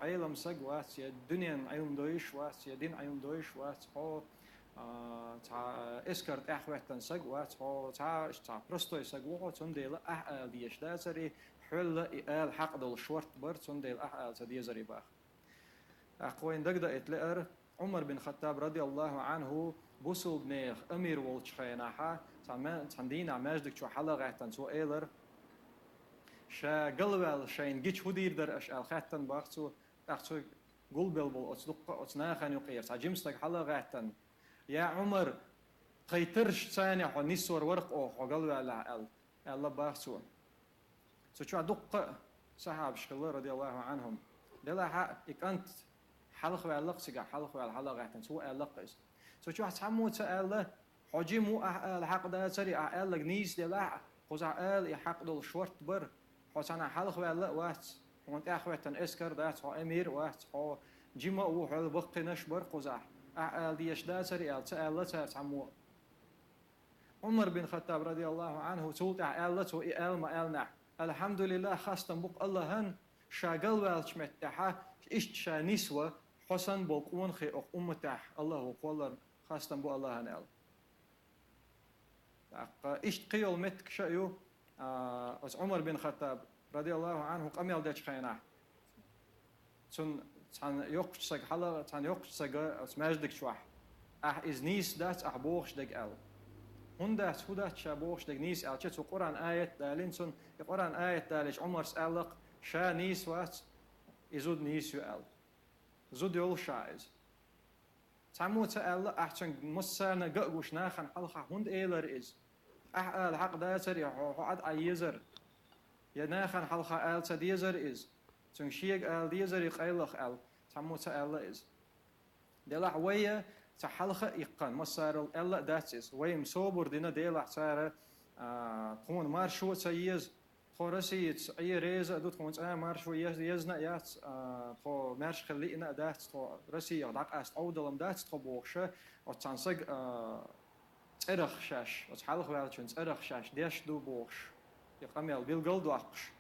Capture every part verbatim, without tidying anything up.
Ӏелам саг вац, я дуьненан Ӏилма дойш вац, я дин Ӏилма дойш вац, хьо, а, цхьа эскар тӀаьхьахӀоьттина саг вац, хьо цхьа, цхьа простой саг ву хьо, цундела ахь ала дезаш дацаре, хьоьлла и ала хьакъ долуш шорта бара, цундела ахь ала ца дезаре баха. ТӀаккха вайна дагадоуьйту лаьара, Ӏумар бин Хаттаб, радиаллаху Ӏанху, бусулбанех амир волчу хенахьа, цхьана ма-, цхьана дийнахь маьждиг чохь хьала а гӀаьттина, цо элира: «Ша галваьлла шайна гича хӀун дийр дара аша?» аьлла хаьттина баха цо. ТӀаккха цо гулбелла болу оцу дуккха а оцу нахана юкъера цхьа жима стаг хьала а гӀаьттина: «Я Ӏумар, тхайн таррашца хьо нисвар вара-кх оха хьо галваьллехь», аьлла, аьлла баха цо. Цу чохь дуккха а сахьабаш хилла, радиаллаху Ӏанхум. Делахь а и кӀант хьалхаваьлла-кх цигахь, хьалхаваьлла хьала а гӀаьттина, цо аьлла-кх иза. Цу чохь цхьаммо ца аьлла: «Хьо жима ву, ахь ала хьакъ дацаре, ахь аьлларг нийса делахь а, кхузахь ала и хьакъ долуш шорта бара. Хьо цхьанхьа хьалхаваьлла а вац, хьуна тӀаьхьахӀоьттина эскар а дац, хьо эмир а вац, хьо жима а ву, хьоьлла баккхийнаш а бара кхузахь. Ахь ала дезаш дацаре», аьлла, ца аьлла цара цхьаммо а. Ӏумар бин Хаттаб, радиаллаху Ӏанху, цул тӀаьхьа аьлла цо и ала ма-аьллинехь: «Алхьамдулиллах, хастам бу-кх Аллахьан, ша галваьллачу меттехьа иштта ша нисва, хьо санна болу къонахий окху умматехь Аллахьо кхолларна, хастам бу Аллахьан», аьлла. ТӀаккха иштта кхин йолу меттигаш а ю, а, оцу Ӏумар бин Хаттаб, радиаллаху Ӏанху, къамел дечу хенахь. Цунна цхьана йоккхачу сага хьала, цхьана йоккхачу сага оцу маьждиг чохь: «Ахь иза нийса дац, ахь бохуш дерг», аьлла. «ХӀунда дац, хӀун дац ша бохуш дерг нийса?» аьлча, цо Къуръан аят далийна цунна. И Къуръан аят далийча, Ӏумарс аьлла-кх: «Ша нийса вац, и зуда нийса ю», аьлла. Зуда йолуш а иза. Цхьаммо ца аьлла: «Ахь цуьнга массарна а гуш нахана хьалха хӀунда элира иза? Ахь ала хьакъ дацаре, хьо, хьо Ӏад Ӏан езара. Я нахана хьалха ала ца дезара иза. Цуьнга шега ала дезара и къайлаха», аьлла, цхьаммо ца аьлла иза. Делахь вай цхьа хьалха а иккхина, массарал аьлла а дац иза. Вай-м собар дина, делахь цара, а, тхуна маршо а ца еза, тхо Россица Ӏе реза а ду, тхуна цкъа а маршо ез-, езна а яц, а, тхо маьрша хила лиъна а дац, тхо Россиях дӀакъаста Ӏовдалан дац тхо бохуша, оцу цхьана сага, а, цӀерах шаьш, оцу хьалхаваьллачун цӀерах шаьш деш ду бохуш, и къамел билгал а доккхуш,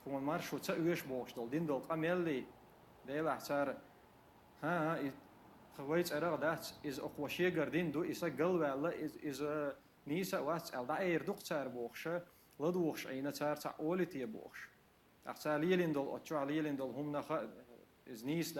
тхуна маршо ца оьшу бохуш долу дина долу къамеллий, делахь цара: «ХӀан-хӀа, и тхан вай цӀерах дац, иза окхо шегара дина ду, и саг галваьлла, иза, иза нийса а вац», аьлла, дӀаэр ду-кх цара бохуша, ладугӀуш Ӏийна цара цхьаъ олий те бохуш. ТӀаккха цара лелийна долу, оцу чохь лелийна долу хӀуманах а иза нийса